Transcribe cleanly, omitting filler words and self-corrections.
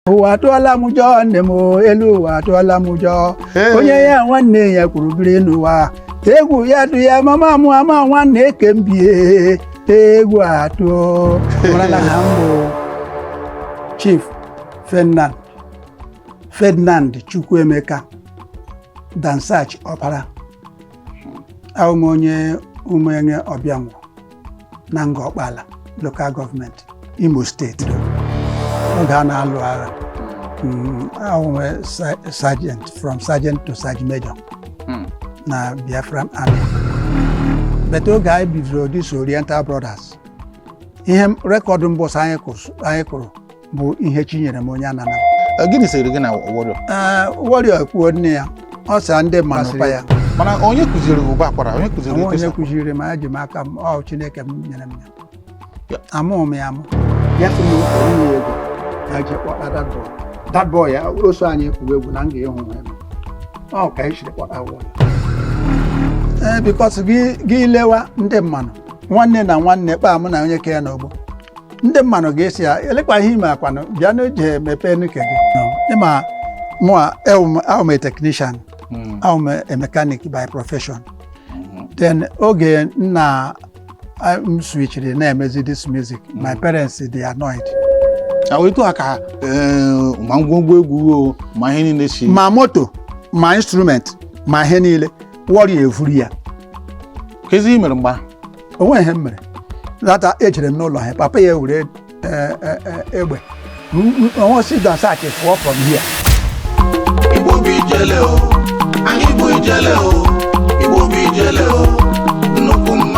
Ụwa atụọla m ụjọ, nne m o, elu ụwa atụọla m ụjọ. Onye ya nwanne ya kwuru biri n'ụwa, egwu ya dụ ya. Mama mụ ama nwanne eke m bie, egwu atụọ. Marala na m bụ Chief Ferdinand Chukwuemeka Dansach Ọpara. Ahụ m onye Ụmụenye Ọbịangwụ na Ngor Okpala Local Government, Imo Steeti. Oge a na-alụ agha, ahụ m sergeant, from sergeant to sergeant major na Biafran Army. But oge anyị bidoro this Oriental Brothers, ihe record mbọsị anyị kụrụ bụ ihe Chinyere m onye anana. Gịnị siri gị na Warrior? Ee, Warrior kwuo nne ya, ọ sị ndị mmanụ pa ya. Mana onye kụziri gị ụba akwara? Onye kụziri gị Onwe onye etu esi- kụziri m. Eji m aka m. Ọ Chineke m nyere m ya. Amụghị m ya amụ. Ya sị m onye ya ego ya jee kpọta that boy, that boy ya o so anyị kwuo egwu na m ga-ịhụ ya. Ọ ka anyị siri kpọta Warrior. Ee, because gị lewa ndị mmanụ, nwanne na nwanne kpaa mụ na onye ke ya n'ogbo, ndị mmanụ ga-esi ya elekwa ihe ime akwanụ bịa n'oje mepee nuke gị. Ịma mụa ahụ m a technician. Ahụ m a mechanic by profession. Then oge nna m switchiri na-emezi this music, my parents dị annoyed. Na etu a ka ma ngwongwo egwu o, ma ihe niile si Ma moto, ma instrument, ma ihe niile, Warrior evuru ya. Kezi ihe mere mgbe ahụ? Onwe ihe m mere lata. Ejere m n'ụlọ ha, papa ya were egbe onwe si, "Dansach, pụọ from here." Igbo bụ ijele o, anyị bụ ijele o, Igbo bụ ijele o, nnukwu mmanwụ.